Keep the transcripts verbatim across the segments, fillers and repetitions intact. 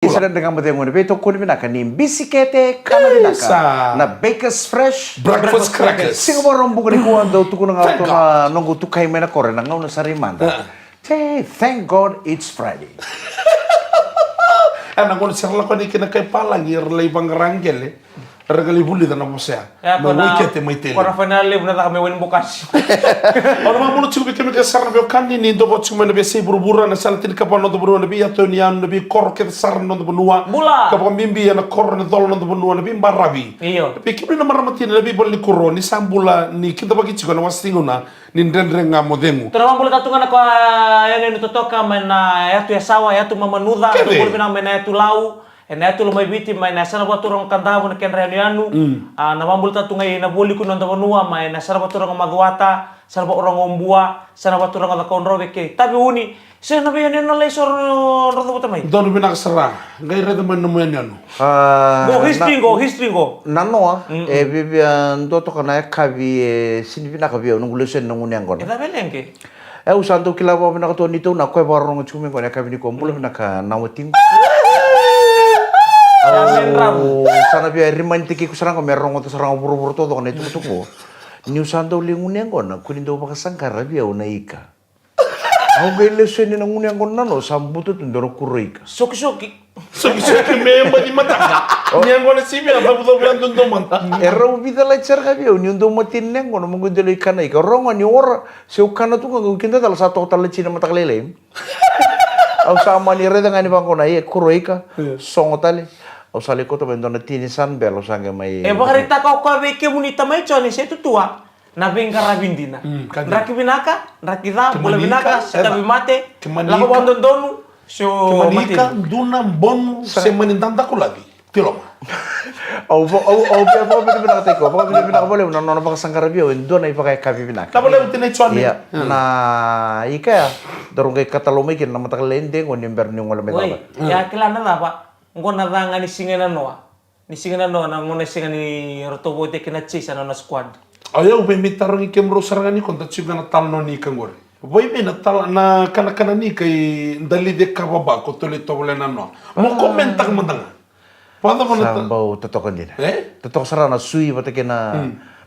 Sa dredre ga mo cegu ni veitokoni vinaka ni bisikete kana vinaka na Bakers Fresh Breakfast crackers. Siga Vakaraubuka nikua, dau tukuna ga ratou na noqu tukai mai na koro ena gauna sara i mada. Hey, thank God it's Friday. Ena gauna sara lako ni kina kai palagi era lai vaqara qele. Era qai lai vulica na vosa ya. Na wai kete mai tele. Kona fainala levu na caka me wai ni bokasi. Au na vakabula tiko vei kemuni kece sara na veiwekani ni dou vakatusa mai na veiyasai vuravura, na sala tinikava na noda vanua, na veiyatu yanuyanu, na veikoro kece sara na noda vanua. Bula. Ka vakabibi ena koro ni colo na noda vanua, na veibaravi. Io. Vei kemuni na marama tina, na veivalenikuro, ni sa bula, ni kidavaki tiko ena wasa ni gauna ni Dredre Ga Mo Cegu. Tou na vakabula tatu ga na ka yanuyanu totoka mai na yatu Yasawa, yatu Mamanuca. Kece. Tou bula vinaka mai na yatu Lau. Ena yatu Lomaiviti mai na yasana vakaturaga o Kadavu, na kedra yanuyanu. A, na vakabula tatu ga i na Vualiku ni noda vanua mai na yasana vakaturaga o Macuata, yasana vakaturaga o Bua, yasana vakaturaga o Cakaudrove kei Taveuni. Se na veiyanuyanu na lai soro na cavuta mai. Donu vinaka sara. Qai raica mai na nomu yanuyanu. A, qo history qo, history qo. Nanoa, e viavia dua toka na yakavi e sini vinaka vei au, noqu lesu yani na gunu yaqona. E cava e leqa? E, au sa dau kila vakavinaka tu o neitou na ko e vakarorogo tiko mai qo na yakavi nikua. Bula vinaka na watiqu. Au sa na via remind taki iko sara ga me rogoca sara ga vuravura taucoko na itukutuku qo. Niu sa dau lai gunu yaqona, ko ni dau vakasaqara vei au na ika. Au qai lesu yani na gunu yaqona nanoa, sa buta tu dua na kuro ika. Sokisoki. Sokisoki me baci mataka. Ni yaqona sivia, cavucavu ya dodonu mada. E rau vica lati sara ga vei au niu dau mateni na yaqona mo qai dau lai kana ika. Rogo ni ora, se u kana tu ga qai kidacala sa toka tale lati na mataka lailai. Au sa mani raica ga ni vaqo na e kuro ika, sogo tale. Au sa lai kauta mai dua na tini Sunbell, au sa qai mai. E vakaraitaka o koya vei kemuni tamai Joni se tutua. Na veiqaravi dina. Draki vinaka, draki ca, bula vinaka, se tauvimate, lako vakadodonu, se o mate. Kemuni ika, duna, bonu, se mani dadaku lavi. Tiloma. Au va, au, au via vakavinavinakataki koya, vakavinavinaka vakalevu na nona vakasaqara vei au e dua na ivakayakavi vinaka. Na vakalevu tinai Joni. Ia, na ika ya, daru qai katalou mai kina na mataka lailai dei qo ni bera niu gole mai cava. Ia kila na cava, qo na ca ga ni siga e nanoa. Ni siga nanoa, na gauna e sega ni ratou vote kina Chase na nona squad. Au, au via mai tarogi kemudrau sara ga ni ko da tiko ga na talanoa ni ika qori. Vei vei na tala na kanakana ni ika i Dalice Kava Bar ko tolu e tovolea nanoa. Mo comment taka mada ga. Vakacava na ta- Sa bau totoka dina. E? Totoka sara na sui vata kei na.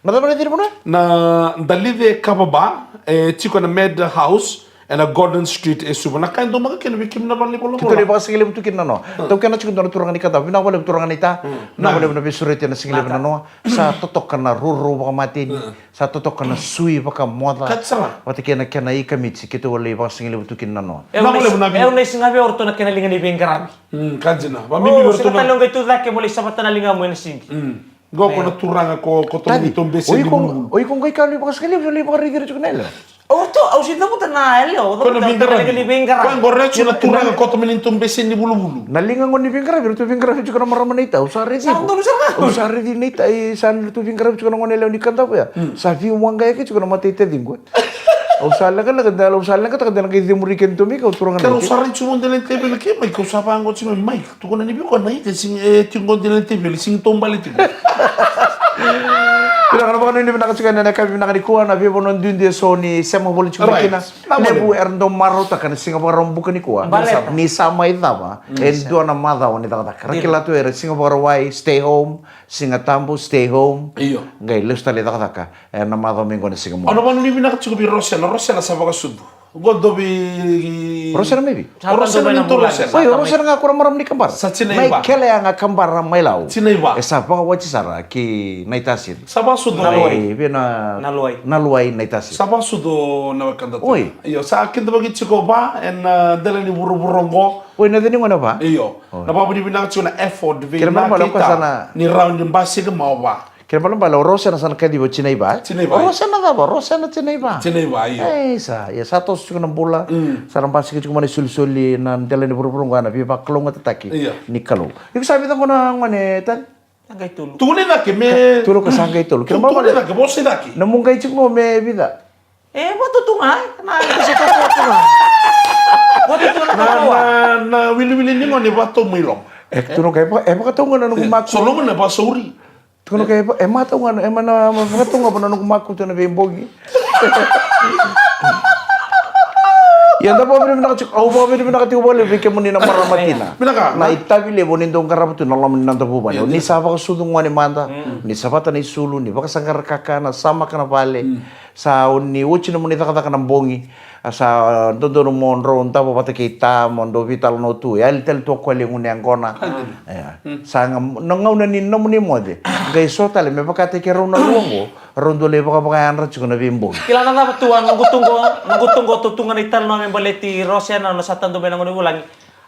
Na cava na cina vanua? Na Dalice Kava Bar, e tiko na Madhouse. Ena Gordon Street e Suva. Na ka e dau maka kina vei kemuni na vale ni volavola. Keitou lai vakasigalevu tu kina nanoa. Taukena tiko dua na turaga ni Kadavu. Vinaka vakalevu turaga naita. Vinaka vakalevu na veisureti ena sigalevu nanoa. Sa totoka na rourou vakamateni. Sa totoka na sui vakamoca. Ka sara. Vata kei na kena ika Mitsi, keitou lai vakasigalevu tu kina nanoa. Vinaka vakalevu na vei. E au na isiga vei au ratou na kena liga ni veiqaravi. Ka dina. Vamivi vei ratou na. Sega tale o qai tu cake mo lai savata na ligamu ena sigi. Qo ko na turaga ko, ko tomani tau bese ni bulubulu. O iko qai ka lai vakasigalevu, lai vakaraici ira tiko na yalewa. Au ratou, au sega ni cavuta na yalewa, au cavuta na liga ni veiqaravi. Koya qo ratou na turaga ko tomani tau bese ni bulubulu. Na liga qo ni veiqaravi, ratou veiqaravi tiko na marama naita, au sa raici iko. Au sa raici naita, e sa ratou veiqaravi tiko na gone yalewa ni Kadavu ya. Sa veiwaqayaki tiko na mata i taciqu. Au sa lekaleka, au sa leqataka de na qai cemuri keitou mai kau turaga naita. Kau sa raici mo dela ni teveli kei mai, kau sa vaqo tiko mai. Tukuna ni vei koya na ika e sigi, e tiko qo dina na teveli, sigi taubale tiko. Vinaka, na vakanuinui vinaka tiko ena yakavi vinaka nikua, na veivanua duidui eso ni sema voli tiko mai kina. Levu era dau marautaka na Siga Vakaraubuka nikua. Ni sa mai cava e dua na macawa ni cakacaka. Ra kila tu era Siga Vakarauwai, stay home. Siga Tabu, stay home. Io. Qai lesu tale i cakacaka ena macawa mai qo na Siga Vakarauwai. Au na vakanuinui vinaka tiko vei Rosena, Rosena sa vakasucu. Qo dou vei Rosena mai vei? O Rosena ni dou Rosena. Oi, o Rosena ga ko na marama ni Kabara. Sa tina i va. Mai Keleaga, Kabara mai Lau. Tina i va. E sa vakawati sara ki Naitasiri. Sa vakasucu na Luai. Vei na Luai. Na Luai Naitasiri. Sa vakasucu na wekada tu. Oi. Io, sa kidavaki tiko va ena dela ni vuravura oqo. Oi, na cei ni gone va? Io. Na vakavinavinaka tiko na effort vei na keita ni rawa ni basika mai o va. Kena balebale o Rosena sa na kaciva o Tinaiva. Tinaiva. O Rosena cava? Rosena Tinaiva. Tinaiva, io. E, sa, ia sa toso tiko na bula. Sa na basika tiko mai na isolisoli na dela ni vuravura oqo, na veivakalougatataki ni Kalou. Iko sa vica gona gone tani? Sa qai tolu. Tukuna i cake me. Tolu ka sa qai tolu. Kena balebale. Tukuna i cake, vosa i cake. Na mu qai tiko me vica. E, vatu tu ga, na, e, se tu ga. Vatu tu ga na, na, na wiliwili ni gone vatu mai loma. E, tu no kai, e, vakatau ga na noqu maku. So loma na vasauri. Tu no kai, e, matau ga na, e, ma, na, vakatau ga na noqu maku tu na veibogi. Ia da vakavinavinaka tiko, au vakavinavinaka tiko vakalevu vei kemuni na marama tina. Vinaka. Na itavi levu ni dau qarava tu na loma ni noda vuvale. Ia, ni sa vakasucu gone mada, ni sa vata na isulu, ni vakasaqara kakana, sa maka na vale, sa ni oti nomuni cakacaka na bogi, a sa dodonu mo drau davo vata kei ta, mo drau veitalanoa tu, e yali tale tu o koya le gunu yaqona. Ia. Sa ga na gauna ni nomuni moce. Qai so tale me vakataki rau na rua oqo, rau dau lai vakavakayadra tiko na veibogi. Kila na cava tu a noqu tu qo, noqu tu qo, tou tu ga na italanoa me baleti Rosena, na sa tadu mai na gone vulagi.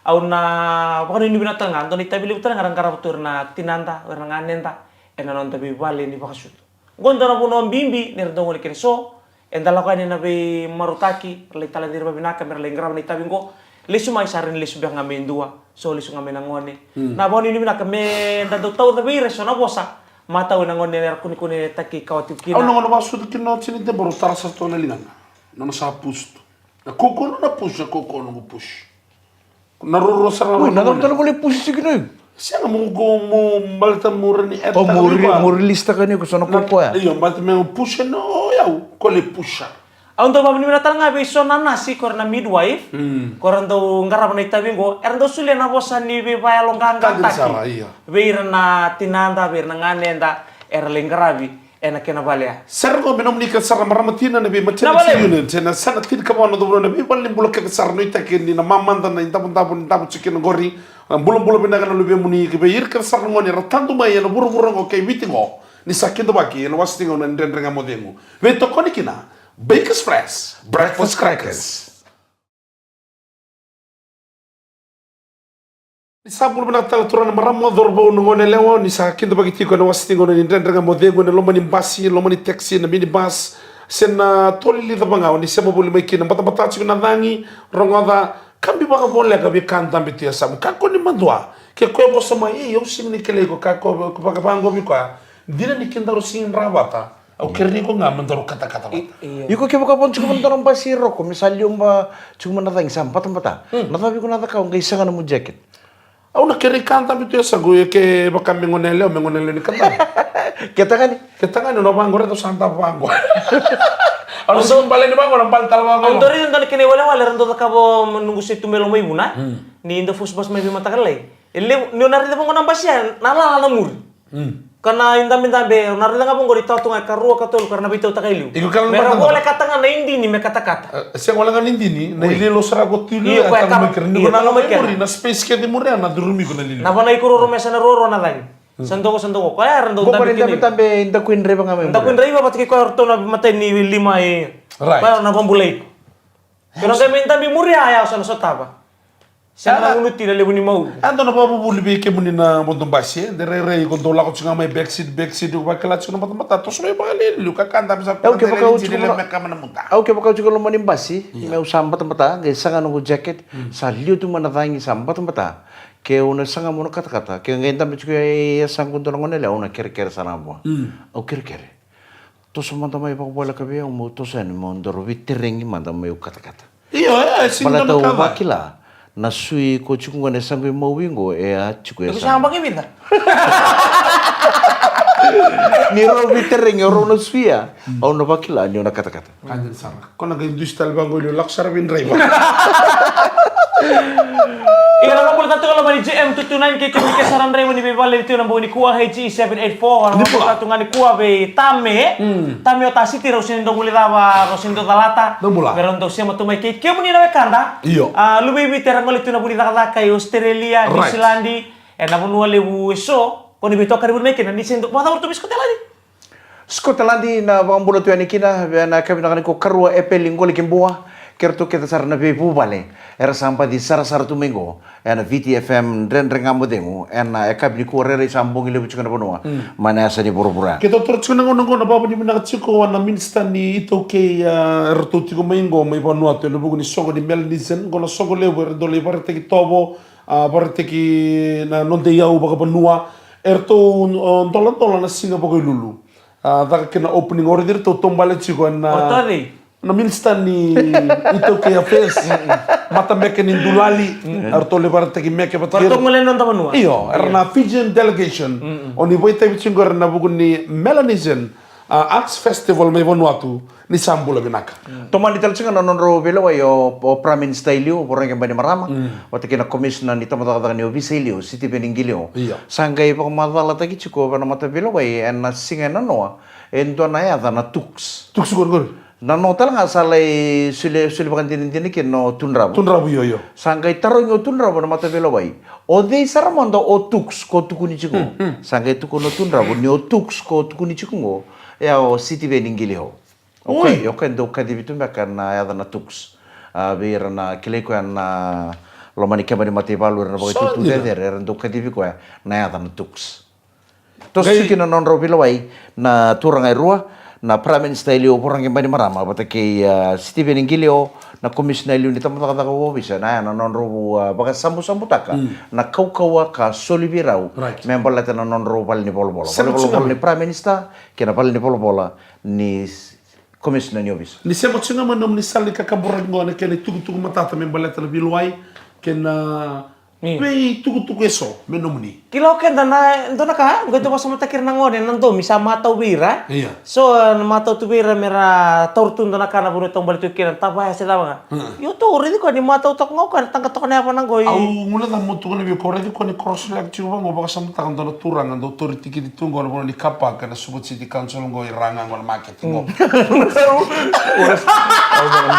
Au na vakanuinui vinaka tale ga, dua na itavi levu tale ga era qarava tu ira na tinada, ira na ganeda, ena noda veivale ni vakasucu. Qo dua na vanua bibi ni ra dau gole kina so, eda lako yani ena veimarautaki, ra lai talaci ira vavinaka me ra lai qarava na itavi qo. Lesu mai sa ra ni lesu beka ga me dua, so lesu ga mai na gone. Na vakanuinui vinaka me da dau tauca vei ira eso na vosa matau ena gone era kunekunetaki kawa tiko kina. Au na gauna vakasucu kina na oti ni teboro, tara sara toka na ligana. Nona sa push tu. Na kaukaua na push, na kaukaua noqu push. Na roro sara. Ui, na cava tale vale push tiko na iko? Sega, mo, mo, mo baleta mo rani. O, mo ri-, mo release taka ni ko so na kaukaua ya. Io, baleta me push na o yau, ko le push. Au dau vakavinavinaka tale ga vei so na nasi, ko ira na midwife, ko ira dau qarava na itavi qo, era dau solia na vosa ni veivayaloqaqataki vei ira na tinada, vei ira na ganeda, era lai qaravi ena kena vale ya. Sara qo me nomuni ka sara marama tina na vei maternity unit ena yasana tinikava na noda vanua, na veivale ni bula kece sara, nuitaki ni na mamada na idavodavo ni davo tiko kina qori. Na bulabula vinaka na luvemuni, ka vei ira kece sara na gone era tadu mai ena vuravura qo kei Viti qo. Ni sa kidavaki ena wase tigauna ni Dredre Ga Mo Cegu. Veitokoni kina Bakers Fresh Breakfast Crackers. Ni sa bula vinaka tale turaga na marama, cauravou, na goneyalewa, ni sa kidavaki tiko ena wase tigauna ni Dredre Ga Mo Cegu ena loma ni basi, loma ni taxi, na minibus, se na tolilica vagau ni sema voli mai kina, batabata tiko na cagi, rogoca, kabi vakavoleka vei ka dabe tu e yasamu. Kakua ni madua ke koya vosa mai, ei, au sega ni kilai iko, ka ko vakavaqo vei koya. Dina ni kedaru sega ni dra vata. Au kerei iko ga me daru katakata vata. I-, io. Iko kevaka vou tiko mai na dua na basi e roko, me sa liu ba tiko mai na cagi sa batabata. Na cava iko na cakava, qai saga nomu jacket? Au na kerei ka dabe tu e yasaqu, ia kevaka me goneyalewa, me goneyalewa ni ka dabe. Ke tagane? Ke tagane, au na vaqo, raica au sa dabe vaqo. Au na sega ni bale ni vaqo, na bale tale vaqo. Au dau raica dua na kena iwalewale era dau cakava o noqu se tu mai Lomaivuna. Ni dau force bus mai vei mataka lailai. E levu, ni o na raica vaqo na basi ya, na lala na muri. Ka na idabedabe, o na raica ga vaqo ni tawa tu ga e karua, katolu, ka ra na veitautaka e liu. Iko kala me ra volekata ga na idini me katakata. E, sega wale ga na idini, na ililo sara ko tu. Io, ya, ko ya tano mai kere. Io, tano mai kere. Muri, na space kece muri ya na curumi iko na lili. Na vanai ko roro me sa na roro na cagi. Sa doko, sa doko. Ko ya era dau dabe kina. Ko ya era dabe, dabe, dabe, dabe, dabe, vata kei ko ya ratou na matai ni lima e. Right. Ko ya na vabulai iko. Ko na qai mai dabe muri ya, ya sa na sotava. Sega na gunu tina levu ni mau. A dua na vakavuvuli vei kemuni na vodo basi, e, de rairai ko dou lako tiko ga mai backseat, backseat, ko vakila tiko na matamata, toso mai vakalialiu, ka ka dabe sa. Au kevaka au tiko loma ni basi, meu sa batabata, qai saga noqu jacket, sa liu tu mai na cagi sa batabata. Keu na saga mo na katakata, keu qai dabe tiko e yasaqu dua na goneyalewa, au na kerekere sara ga vua. Au kerekere. Toso mada mai vakavoleka vei au, meu toso yani, meu daru veiteregi mada meu katakata. Io, e, e, sega ni dua na ka. Baleta au vakila na sui ko tiko qo na yasaqu imawi qo, e a tiko e yasaqu. Iko sa baki vica? Ni rau veiteregi o rau na sui ya, au na vakila niu na katakata. Ka dina sara. Ko na qai dusi tale vaqo, liu lako sara vei draiva. Ia na vakabula tale tu ga loma ni J M two two nine, kei kemuni ke sara draiva ni veivale ni tu na bogi nikua, H E seven eight four, na vakabula tale tu ga nikua vei Tame. Tame o Tasiti, rau sega ni dau guilecava, rau sega ni dau calata. Me rau dau sema tu mai kei kemuni na wekada. Io. A, luve i Viti era gole tu na vu ni cakacaka i Australia, New Zealand, ena vanua levu eso, ko ni veitokani voli mai kina, ni sega ni dau vakacavara tu mai Scotland. Scotland na vakabula tu yani kina, ena yakavi vinaka nikua, karua Epeli, Qoli kei Bua, kei ratou kece sara na veivuvale era sa baci sarasara tu mai qo ena Viti F M Dredre Ga Mo Cegu, ena yakavi nikua, rairai sa bogi levu tiko na vanua mai na yasa ni vuravura. Keitou taura tiko na gauna qo na vakavinavinaka tiko na minisita ni iTaukei, a, eratou tiko mai qo mai Vanuatu ena vuku ni soqo ni Melanesian, qo na soqo levu era dau lai vakaraitaki itovo, a, vakaraitaki na noda iyau vakavanua. Eratou, o, doladola na siga Vakailulu. A, caka kina opening, o raici iratou taubale tiko ena, na minisita ni iTaukei Affairs. Matameke ni Dulali. Eratou lai vakaraitaki meke vata kei iratou. Gole na noda vanua. Io, era na Fijian delegation. O ni vakaitavi tiko qori ena vuku ni Melanesian. A, Arts Festival mai Vanuatu, ni sa bula vinaka. Tomani tale tiko ga na nodrau veilewai o, o Prime Minister i liu, o Voreqe Bainimarama, vata kei na Commissioner ni tabacakacaka ni ovisa i liu, Sitiveni Qilio. Io. Sa qai vakamacalataki tiko vei na mataveilewai ena siga e nanoa e dua na yaca na Tuks. Tuks qori qori. Nanoa tale ga sa lai soli, soli vakadinadina kina o Tudravu. Tudravu, io, io. Sa qai tarogi o Tudravu na mataveilewai, o cei sara mada o Tuks ko tukuni tiko qo? Sa qai tukuna o Tudravu ni o Tuks ko tukuni tiko qo, e a o Sitiveni Qilio. O koya, o koya e dau kacivi tu beka na yaca na Tuks. A, vei ira na kilai koya na loma ni keba ni mataivalu, ira na vakaitutu cecere, era dau kacivi koya na yaca na Tuks. Toso tiko kina na nodrau veilewai na turaga e rua, na Prime Minister i liu o Voreqe Bainimarama vata kei, a, Sitiveni Qilio, na Commissioner i liu ni tabacakacaka vakaovisa, na, na nodrau, a, vakasabusabutaka na kaukauwa ka soli vei rau me baleta na nodrau valenivolavola. Valenivolavola ni Prime Minister kei na valenivolavola ni Commissioner ni ovisa. Ni sema tiko ga mai nomuni sala ni kakaburaki qo na kena itukutuku matata me baleta na veiluwai kei na veitukutuku eso me nomuni. Kila o keda na dua na ka, qo e dau vakasamataki ira na gone na domi sa matau vei ira. Io. So, na matau tu vei ira me ra taura tu dua na ka na vanua e taubale tu kina, tavaya se cava ga. Io, tou raici koya ni matau toka ga o koya, na taqa toka na yava na qoi. Au guilecava meu tukuna vei iko, raici koya ni cross track tiko vaqo, vakasamataka dua na turaga dau tauri tikiti tu qo na vanua ni car park ena Suva City Council qo, i ra ga qo na market qo.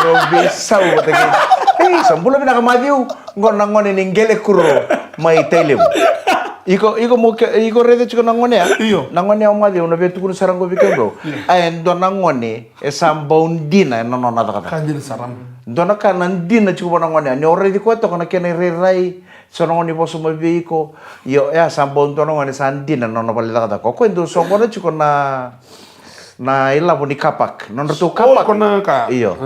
Drau veisau vata kei. Ei, sa bula vinaka Maciu. Qo na gone ni qele kuro mai Tailevu. Iko, iko mo ke, iko raica tiko na gone ya? Io. Na gone ya o Maciu, au na via tukuna sara qo vei kemudrau. Io. A, e dua na gone e sa bau dina ena nona cakacaka. Ka dina sara. Dua na ka na dina tiko vua na gone ya, ni o raici koya toka na kena irairai, so na gone ni vosa mai vei iko. Io, e a sa bau dua na gone sa dina ena nona vale ni cakacaka. O koya e dau soqona tiko na, na ilavo ni car park. Nodratou car park. Io.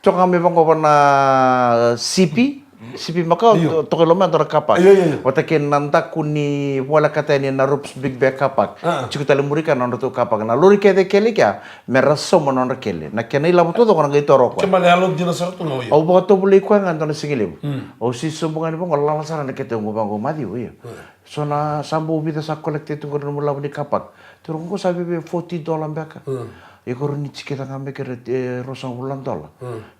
Toka me vaqova na sipi, sipi makawa, toka i loma ya dua na car park. Io, io, io. Vata kei na daku ni volekata yani na Rups Big Bag car park. Tiko tale muri kea na nodratou car park. Na lori kece e kele kea, me ra sauma na nodra kele. Na kena ilavo taucoko na qai toro o koya. Kemale yalo dina sara tu ga o io. Au vakatovolei koya ga dua na sigalevu. Au sisi sobu ga ni vaqo, lala sara na kete, au qo vaqo, Maciu, io. So na sa bau vica sa collect tu qori na nomu lavo ni car park? Toro qo sa veve forty dollar beka. Iko rau ni tikica ga me kere, e, ruasagavulu na dola.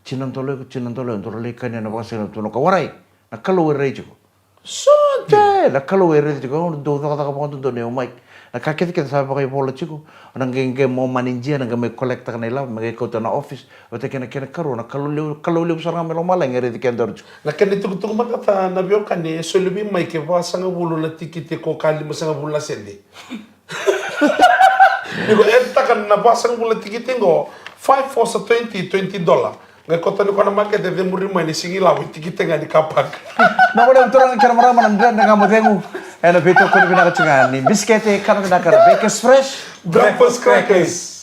Tina dola iko, tina dola iko, dou lai kania na vakasigalevu tu na ka, warai. Na Kalou e rai tiko. Sote, na Kalou e rai tiko. Au dau cakacaka vakadodonu o Mike. Na ka kecekece sa vakaivola tiko. Na qai, qai mo manage-a, na qai mai collect-taka na ilavo, me qai kauta na office. Vata kei na kena ikarua, na Kalou levu, Kalou levu sara ga mai lomalagi e raici kedaru tiko. Na kena itukutuku matata na veiwekani, e soli vei Mike e vasagavulu na tikite ko ka limasagavulu na sede. Ni ko e taka na vasagavulu na tikite qo, five four sa twenty, twenty dollar. Qai kauta ni ko na makete, cemuri mai ni sega ni lavo, tikite ga ni car park. Na gole turaga kei na marama, na Dredre Ga Mo Cegu ena veitokoni vinaka tiko ga ni bisikete, kana vinaka na Bakers Fresh Breakfast Crackers.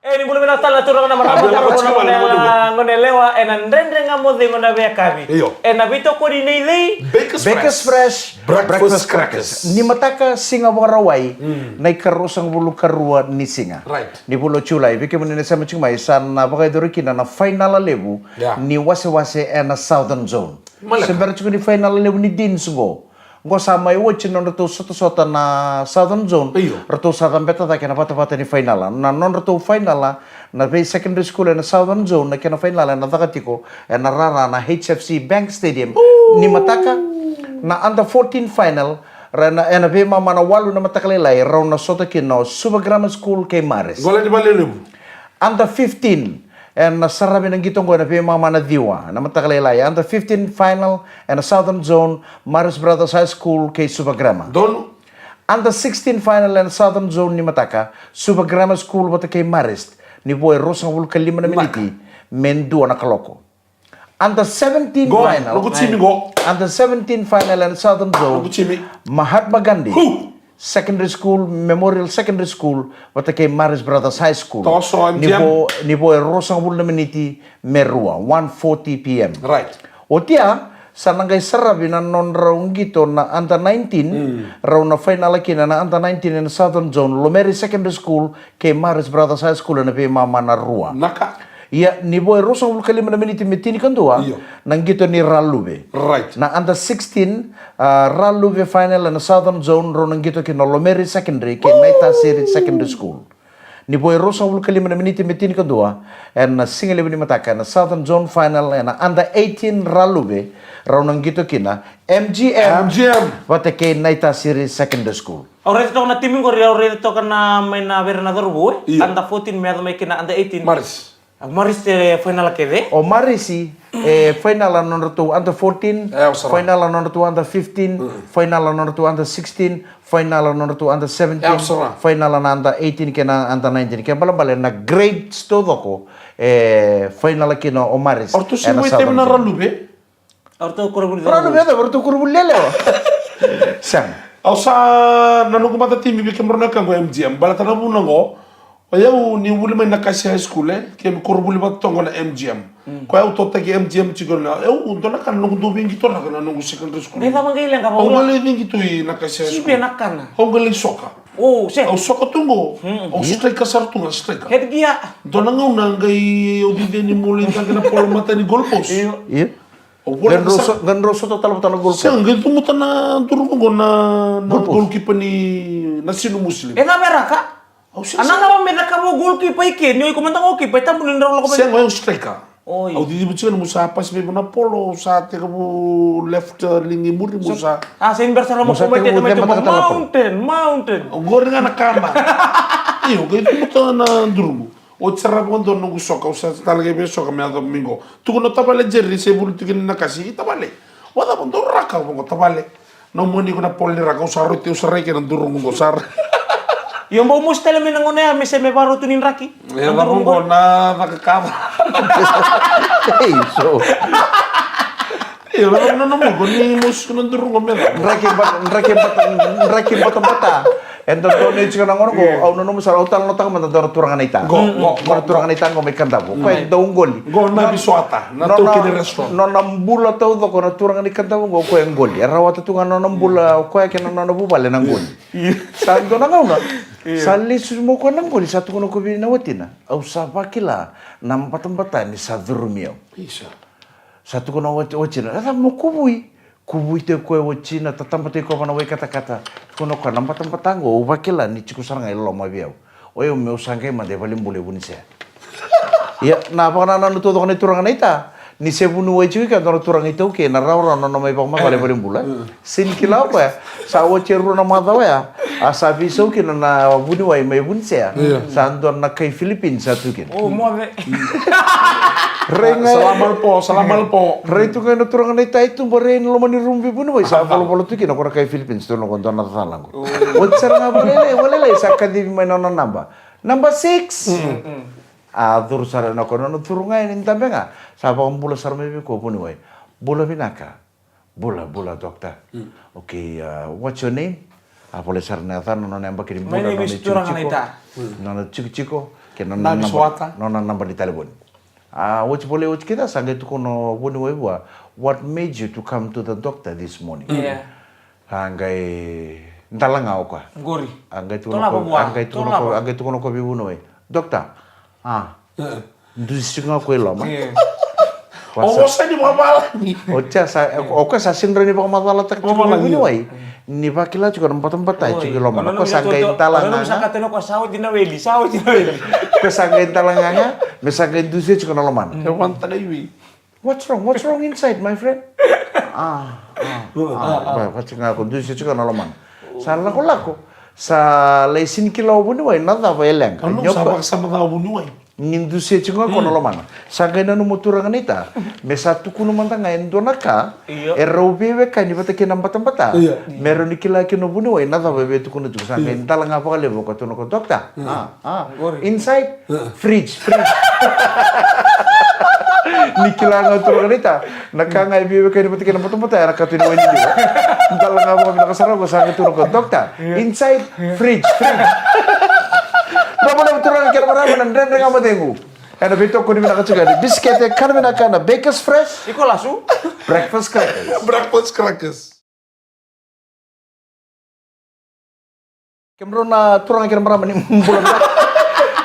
E, ni bula vinaka tale na turaga, na marama, na gone yalewa ena Dredre Ga Mo Cegu ena veiyakavi. Io. Ena veitokoni nei cei? Bakers Fresh Breakfast Crackers. Ni mataka, siga Vakarauwai, na ikaruasagavulu karua ni siga ni vula o Julai. Vei kemuni na sema tiko mai, sa na vakayacori kina na fainala levu ni wasewase ena Southern Zone. Se bera tiko ni fainala levu ni Deans qo. Qo sa mai oti na nodratou sotasota na Southern Zone. Io. Ratou sa cabeta cake na vatavata ni fainala. Na nodratou fainala, na vei secondary school ena Southern Zone, na kena fainala ena caka tiko ena rara na H F C Bank Stadium. Ni mataka, na under fourteen final, ra ena, ena veimama na walu na mataka lailai, rau na sota kina o Suva Grammar School kei Marist. Qo lai ni valelevu. Under fifteen, ena saravi na qito qo ena veimama na ciwa na mataka lailai. Under fifteen final ena Southern Zone, Marist Brothers High School kei Suva Grammar. Donu. Under sixteen final ena Southern Zone ni mataka, Suva Grammar School vata kei Marist. Ni vo e ruasagavulu ka lima na miniti me dua na kaloko. Under seventeen final. Under seventeen final ena Southern Zone. Mahatma Gandhi Secondary School, Memorial Secondary School, vata kei Marist Brothers High School. Ni vo, ni vo e ruasagavulu na miniti me rua, one forty P M. Right. Oti ya, sa na qai saravi na nodrau qito na under nineteen, rau na fainala kina na under nineteen ena Southern Zone, Lomeri Secondary School kei Marist Brothers High School ena veimama na rua. Naka. Ia, ni vo e ruasagavulu ka lima na miniti me tinikadua, io, na qito ni Raluve. Right. Na under sixteen, ah, Raluve final ena Southern Zone, rau na qito kina o Lomeri Secondary kei Naitasiri Secondary School. Ni vo e ruasagavulu ka lima na miniti me tinikadua, ena sigalevu ni mataka, ena Southern Zone final, ena under eighteen Raluve, rau na qito kina M G M, M G M, vata kei Naitasiri Secondary School. Au raica toka na timi qori, au raica toka na mai na vere na cauravou, e? Io. Under fourteen me yaco mai kina under eighteen. Maris. A Maris e final kece? O Marisi, e final na nodratou under fourteen, e, au sara, final na nodratou under fifteen, mm, final na nodratou under sixteen, final na nodratou under seventeen, e, au sara, final na under eighteen kei na under nineteen. Kena ibalebale na grades taucoko, e final kina o Maris. O ratou sega ni mai temi na Raluve? O ratou koronivuli. Raluve, o ratou koronivuli yalewa. Sega. Au sa, na noqu matatimi vei kemudrau na wekaqu o M G M. Baleta na vuna qo, o yau ni vuli mai Nakasi High School, e, keimami koronivuli vata toka qo na M G M. Mm. Koya au totaki M G M tiko na, au, dua na ka na noqu dau veiqitoraka na noqu secondary school. Ni cava qai leqa vau? Au qai lai veiqito i Nakasi High School. Sivia na kana. Au qai lai soka. O, se. Au soka tu qo. Mm. Au striker sara tu ga, striker. Head gear. Dua na gauna qai au cici yani meu lai caqe na polo mata ni goal post. Io. Io. Au vola, qai drau sa-, so-, qai drau sota tale vata na goal post. Sega, qai cumuta na duru qo na, na goal post, goalkeeper ni Nasinu Muslim. E cava e raka? Au sega. A na cava me cakava o goalkeeper i ke, ni o iko mada goalkeeper, e tabu ni drau lako mai. Sega, au striker. Oi. Au ciciva tiko ni meu sa pasi mai vua na polo, au sa tekivu left, uh, ligi muri, meu sa. A, sega ni bera sara mo sa mai tekivu mai cebata tale na polo. Mountain, mountain. Au qori ga na kaba. Io, qai cumuta na duru qo. Oti sara vakadua na noqu soka, au sa tale qai veisoka me yaco mai qo. Tukuna o tavale Jerry, se vuli tiko ni Nakasi, i tavale. Vacava dau raka, vaqo tavale. Na moni ko na polo ni raka, au sa rauti, au sa rai kei na duru qo sara. Io, bau mosi tale mai na gauna ya, me se me varau tu ni draki. E, na duru qo na caka kava. Ei, so. Io, na, na, na, mo, ko ni mosi ko na duru qo me cava. Draki bata, draki bata, draki batabata. E dodonu e tiko na gauna qo, io, au nanuma sara, au talanoataka mada dua na turaga na ita. Qo, qo, qo. Dua na turaga na ita qo mai Kadavu. Qo e dau qoli. Qo na, na Visoata, na, na, taukei ni restaurant. Na, na bula taucoko na turaga ni Kadavu qo, o koya e qoli. E rawata tu ga na nona bula, o koya kei na nona vuvale na qoli. Io. Sa dua na gauna. Io. Sa lesu mai o koya na qoli, sa tukuna o koya vei na watina. Au sa vakila na batabata ni sa curumi au. Isa. Sa tukuna o wati-, watina, e cava mo kuvui? Kuvui tiko o koya watina, tatabataki koya vua na wai katakata. Tukuna o koya na batabata qo, au vakila ni tiko sara ga i loma vei au. O yau meu sa qai mada i valenibula e Vunisea. Ia, na vakanananu taucoko na turaga na ita, ni se vuniwai tiko i ke dua na turaga iTaukei, na rawarawa na nona mai vakamacala i valenibula. Mm. Sega ni kila o koya, sa oti e rua na macawa ya, a sa veisau kina na vuniwai mai Vunisea, io, sa dua na kai Philippines sa tu kina. O, moce. Rai ga. Salam alpo, salam alpo. Rai tu ga na turaga na ita i tuba, rai na loma ni rumu veivuniwai, sa volavola tu kina o koya na kai Philippines, tukuna o koya dua na cala qo. O. Oti sara ga vakalailai, vakalailai, sa kacivi mai na nona naba. Number six. Mm. A curu sara na koya, nona curu ga yani, dabe ga. Sa vakabula sara mai vei koya o vuniwai. Bula vinaka. Bula, bula, doctor. Mm. Okay, uh, what's your name? A volai sara na yacana, nona yabaki ni bula, nona itikotiko, nona itikotiko, kei na nona naba, nona naba ni talevoni. A oti volai oti kina, sa qai tukuna o vuniwai vua, what made you to come to the doctor this morning? Yeah. A qai dala ga o koya. Qori. A qai tukuna o koya, a qai tukuna o koya, a qai tukuna o koya vei vuniwai, doctor, a, dusi tiko ga o koya i loma. Io. O sa ni vakavalagi. O tia sa, o koya sa sega ni vakamacalataka tiko na vuniwai. Ni vakila tiko na batabata e tiko i loma. O koya sa qai dala ga. Sa katena o koya sa oti na weli, sa oti na weli. Koya sa qai dala ga ga, me sa qai dusia tiko na lomana. E vata na ivi. What's wrong? What's wrong inside, my friend? Ah, ah, ah. Vata ga ko dusia tiko na lomana. Sa lakolako, sa lai sega ni kila o vuniwai na cava e leqa. Sa vakasama ca o vuniwai. Ni dusia tiko ga ko na lomana. Sa qai nanuma o turaga na ita me sa tukuna mada ga e dua na ka e rau veiwekani vata kei na batabata. Me rau ni kila kina o vuniwai na cava e via tukuna tiko. Sa qai dala ga vakalevu o koya, tukuna o koya, doctor. Ah, ah. Inside, fridge, fridge. Ni kila ga o turaga na ita na ka ga e veiwekani vata kei na batabata, era katu ni wai ni liwa. Dala ga vakavinaka sara o koya, sa qai tukuna o koya, doctor, inside, fridge, fridge. Bravo levu turaga kei na marama na Dredre Ga Mo Cegu. Ena veitokoni vinaka tiko yani, bisikete, kana vinaka na Bakers Fresh. Iko lasu. Breakfast crackers. Breakfast crackers. Kemudrau na turaga kei na marama, ni bula vinaka.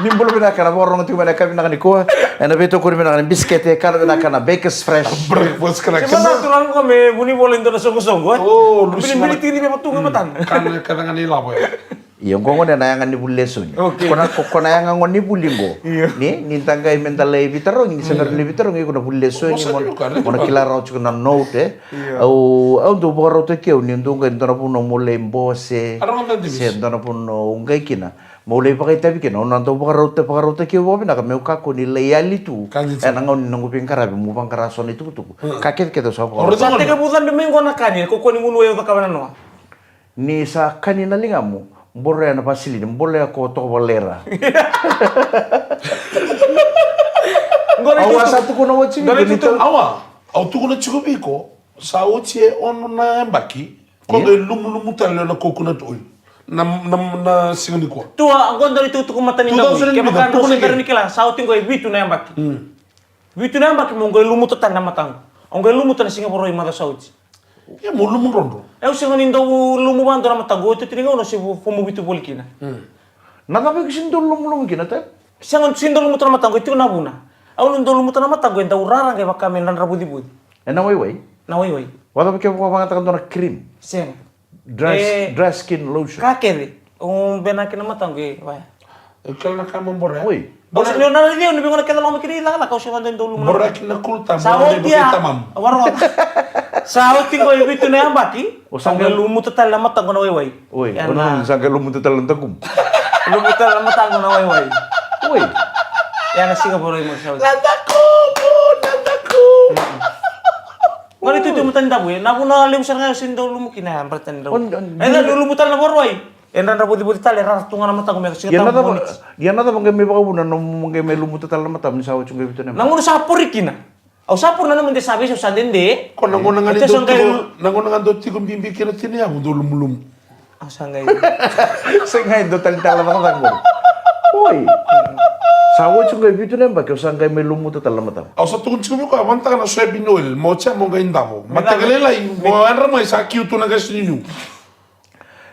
Ni bula vinaka, na vakarorogo tiko mai na yakavi vinaka nikua. Ena veitokoni vinaka ni bisikete, kana vinaka na Bakers Fresh. Breakfast kana. Se mara tu rangu me vuni vola e dua na soqosoqo, e? Oh, lusi. Bili, bili tini me vatu ga matana. Kana, kana ga ni lavo, e. Io, qo gone na yaga ni vuli lesoni. Okay. Ko na, ko, ko na yaga gone ni vuli qo. Io. Ni, ni da qai me da lai veitarogi, ni se mera lai veitarogi, iko na vuli lesoni, mo, mo na kila rawa tiko na note, e. Io. Au, au dau vakarautaki au, ni dau qai dua na vanua mo lai bose, se dua na vanua au qai kina. Mo lai vakaitavi kina, au na dau vakarauta, vakarautaki au vakavinaka, meu kakua ni lai yali tu. Ena gauna ni noqu veiqaravi, mo vaqara so na itukutuku. Ka kece kece au sa vakarautaki. Sa tekivu cabe mai qo na kani, ko kua ni gunu e au cakava na noa. Ni sa kani na ligamu, boroya na vasilini, boroya ko toka valera. Au a sa tukuna oti vei iko ni tau. Awa, au tukuna tiko vei iko, sa oti e ono na yabaki, ko qai lumulumu tale na coconut oil. Na, na, na siga nikua. Tua, qo dua na itukutuku matani na ui. Kevaka dou sa tukuna ni kila, sa oti qo e vitu na yabaki. Vitu na yabaki mo qai lumuta tale na mataqu. Au qai lumuta na siga Vakarauwai macawa sa oti. Ia mo lumu drodro. Au sega ni dau lumu vadua na mataqu, oti oti ni gauna au se vo-, fomu vitu voli kina. Na cava iko sega ni dau lumulumu kina, Tale? Sega ni dau lumuta na mataqu, e tiko na vuna. Au na dau lumuta na mataqu, e dau rara qai vaka me dradra vucivuci. E na waiwai? Na waiwai. Vacava ke vakayagataka dua na cream? Sega. Dry, dry skin lotion. Ka kece. O bena kina mataqu e, wai. E kila na ka mo bore. Oi. Au se ni o na raici au ni vei gona kece loma kina i cakacaka, au se vada e dau lumu. Bore kina kulta, sa oti a. Varoga. Sa oti qo e vitu na yabaki. Au sa qai lumuta tale na mataqu na waiwai. Oi, au na sa qai lumuta tale na dakumu. Lumuta tale na mataqu na waiwai. Oi. Ia na siga Vakarauwai mo sa oti. Na dakumu, na dakumu. Qori tu tu matani davu, e na vuna levu sara ga au se ni dau lumu kina, e, matani davu. E na lumu tale na Vakarauwai. E dradra vucivuci tale, e rara tu ga na mataqu me siga tabu. Ia na cava, ia na cava qai mai vakavuna na nomu qai mai lumuta tale na matamu ni sa oti qai vitu na yabaki? Na gauna sa pori kina. Au sa pori na nomu de sa veisau sa dede. Ko na gauna ga ni dau tiko, na gauna ga dau tiko bibi kina tina yavu dau lumulumu. Au sa qai. Sa qai dau talitala cakacaka qori. Oi. Sa oti qai vitu na yabaki, au sa qai mai lumuta tale na matamu. Au sa tukuna tiko vei koya, vanataka na soybean oil, mo oti mo qai davo. Mataka lailai, mo yadra mai sa kiu tu na qai siniu.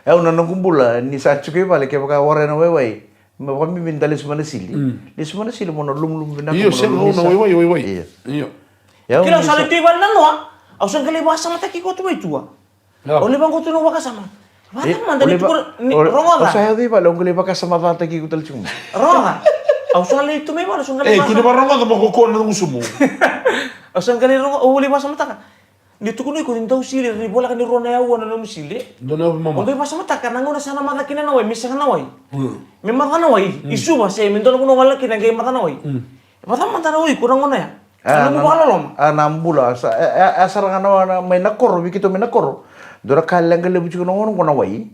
E au na noqu bula, ni sa tiko i vale, kevaka warai na waiwai, me vakabibi da lesu mai na sili. Lesu mai na sili, mo na lumulumu vinaka. Io, mo na sega lumulumu na waiwai, waiwai. Io. Io. E au kila, au sa lai tu i vale na noa, au sa qai lai vakasamataki koto mai tua. Au lai vaqo tu na vakasama. Vata mada ni tukuna, ni rogoca. Au sa yaco i vale, au qai lai vakasamataki iko tale tiko mai. Rogoca. Au sa lai tu mai vale, au sa qai lai. E, kua ni vakarogoca mo kokona na gusumu. Au sa qai lai rogo, au lai vakasamataka. Ni tukuna iko ni dau sili, ni voleka ni rua na aua na nomu sili. Dua na aua mama. O qai vakasamataka na gauna sa na maca kina na wai, me sega na wai. Me maca na wai, i Suva se me dua na vanua gole kina qai maca na wai. Vakatamata na wai ko na gauna ya. Sa nomu vakaloloma. A na bula, sa, e, e, e sara ga na, na, mai na koro, vei keitou mai na koro. Dua na ka leqa levu tiko na gauna qo na wai.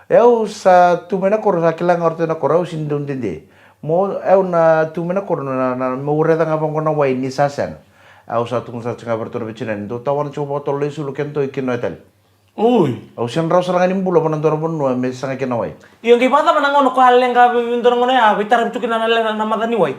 E au sa tu mai na koro, sa kila ga o ratou na koro, au sini dau dede. Mo, e au na tu mai na koro, na, na, meu raica ga vaqo na wai ni sa sega. Au sa tukuna sara tiko ga vei ratou na veitinani, dou tawana tiko vakatolu lai sulu ke dou kinoya tale. Oi. Au sini rawa sara ga ni bula vana dua na vanua me saga kina wai. Io, qai vakacava na gauna ko a leqa vei, vei dua na gauna ya, veitaravi tu kina na leqa na maca ni wai.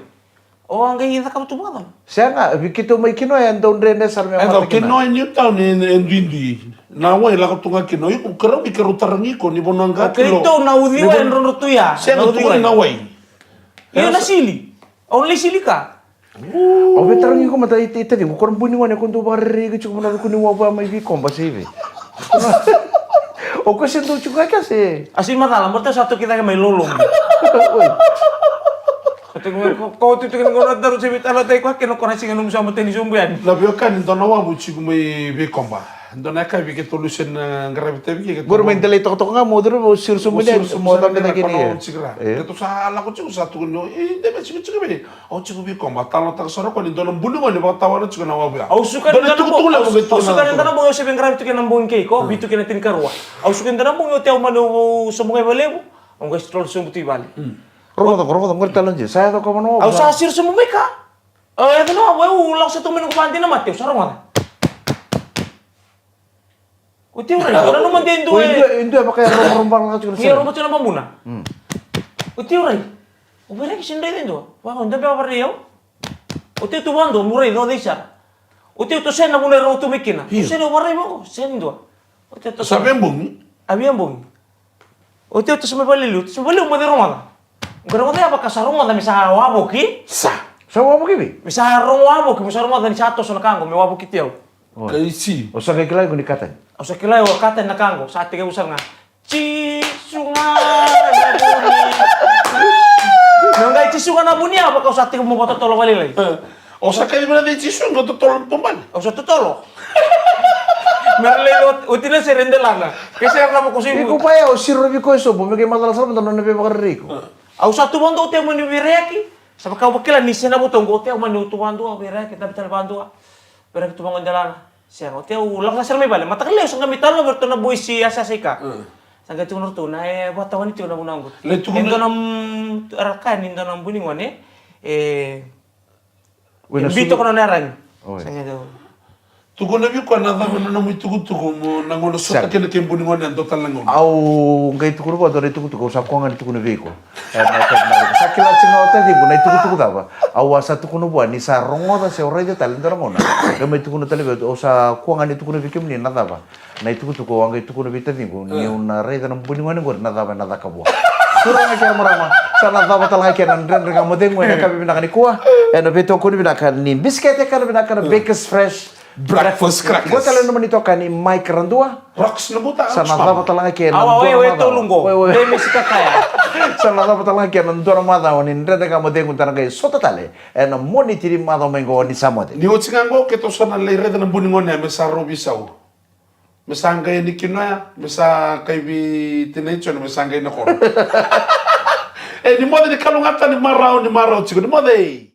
O a qai cakava tu vakacava? Sega, vei keitou mai kinoya e dau dredre sara me mata kina. E dau kinoya e Newtown e, e duidui. Na wai lako tu ga kina, iko keirau, keirau tarogi iko ni vanua ga kilo. Keitou na uciwai e drodro tu ya. Sega, na uciwai. Tukuni na wai. Io, na sili. Au lai sili ka. Au via tarogi iko mada i, i taciqu, ko na bui ni gone ko dau vakarerei iko tiko mai na ruku ni wavua mai Vikoba se i vei? O koya se dau tiko ga kea se? A si macala, mo tau sa toki cake mai lolomu. Oi. Ko toki mai, ko, ko toki ni gona daru se vei tala tai koya kena ko na siga nomu sa mateni sobu yani. Na veiwekani, dua na wavu tiko mai Vikoba. Dua na yakavi keitou lusi na qaravi tavi keitou. Qori mai delai tokatoka ga mo curu mo siro sobu ni mo curu sobu mo caka ni cake ni. Keitou sa lako tiko sa tukuni, e, de me tiko tiko vei. Au tiko Vikoba, talanoataka sara o koya ni dua na bui ni gone vakatawana tiko na wavu ya. Au suka ni dua na bogi, au suka ni dua na bogi au se veiqaravi tu kei na bogi kei ko, vitu kei na tinikarua. Au suka ni dua na bogi oti au mani au sobu ga i valevu, au qai stroll sobu tu i vale. Rogoca, rogoca, qori tale na jia, sa yaco ka vana wavu. Au sa siro sobu mai ka. Au yaco na wavu, au lako sa tu mai noqu vadinamate, au sa rogoca. Oti au rai, au nanuma de dua e. Dua e vakayaromaroma vaka tiko na sere. Ni yaroba tiko na babuna. Oti au rai. Au vakaraici se dua e dua. Vaka au dabe au vakaraici au. Oti au tu vakadua, au raica o cei sara. Oti au toso yani na vanua e rau tu mai kina. Io. Toso yani au vakaraici vaqo, sega ni dua. Oti au toso. Sa via bogi? A via bogi. Oti au toso mai valeliu, toso mai valeliu mo cei rogoca. Qo na gone ya vaka sa rogoca me sa wavoki. Sa. Sa wavoki vi? Me sa rogo wavoki, me sa rogoca ni sa toso na ka qo, me wavokiti au. Oi. Kaisi. O sa qai kila iko ni katani? Au sa kila au katani na ka qo, sa tekivu sara ga. Jisu ga na vuni. Meu qai Jisu ga na vuni ya, vaka au sa tekivu mo vakatotolo vakalailai. Eh. O sa kaci vana vei Jisu ga totolo na tubale. Au sa totolo. Me ra lai ot-, oti na sere delana. Ke sere na vako sui. Iko pa ya, o siro viko e sobo, me qai macala sara mada na nona veivakarerei iko. Eh. Au sa tu vakadua, au tekivu mani veireki. Sa vaka au vakila ni se na vuta qo, au tekivu mani tu vakadua, veireki, dabe tale vakadua. Veireki tu vaqo delana. Sega, au tekivu lako ga sara mai vale. Mataka lailai au sa qai mai talanoa vei ratou na boisi yasayasa i ka. Mm. Sa qai tukuna ratou na e vakatawani tiko na vunau qo. Lai tukuna. E dua na, mm, era kaya ni dua na bui ni gone. E, oi, e na biu toka na nona iyaragi. Oi. Sa qai tukuna. Tukuna vei koya na cava na nomu itukutuku mo na gauna sota kina kei bui ni gone, e dua tale na gauna. Au qai tukuna vua dua na itukutuku, au sa kua ga ni tukuna vei iko. E, na, na, sa kila tiko ga o taciqu na itukutuku cava. Au a sa tukuna vua ni sa rogoca se au raica tale dua na gauna. Qai mai tukuna tale vei au, au sa kua ga ni tukuna vei kemuni na cava na itukutuku au a qai tukuna vei taciqu, niu na raica na bui ni gone qori na cava ena caka vua. Turaga kei na marama, sa na cava tale ga kina na Dredre Ga Mo Cegu ena yakavi vinaka nikua. Ena veitokoni vinaka ni bisikete, kana vinaka na Bakers Fresh Breakfast crackers. Qo tale na nomuni itokani Mike Radua. Rocks na buta. Sa na cava tale ga kina na dua na macawa. Awa, we, we, tolu qo. We, we. Dei me sika kaya. Sa na cava tale ga kina na dua na macawa ni Dredre Ga Mo Cegu, da na qai sota tale ena Moniti ni macawa mai qo ni sa moce. Ni oti ga qo keitou sa na lai raica na bui ni gone ya me sa rau veisau. Me sa qai ni kinoya, me sa kai vei tinai Jone, me sa qai na koro. E, ni moce, ni kalougata, ni marau, ni marau tiko, ni moce.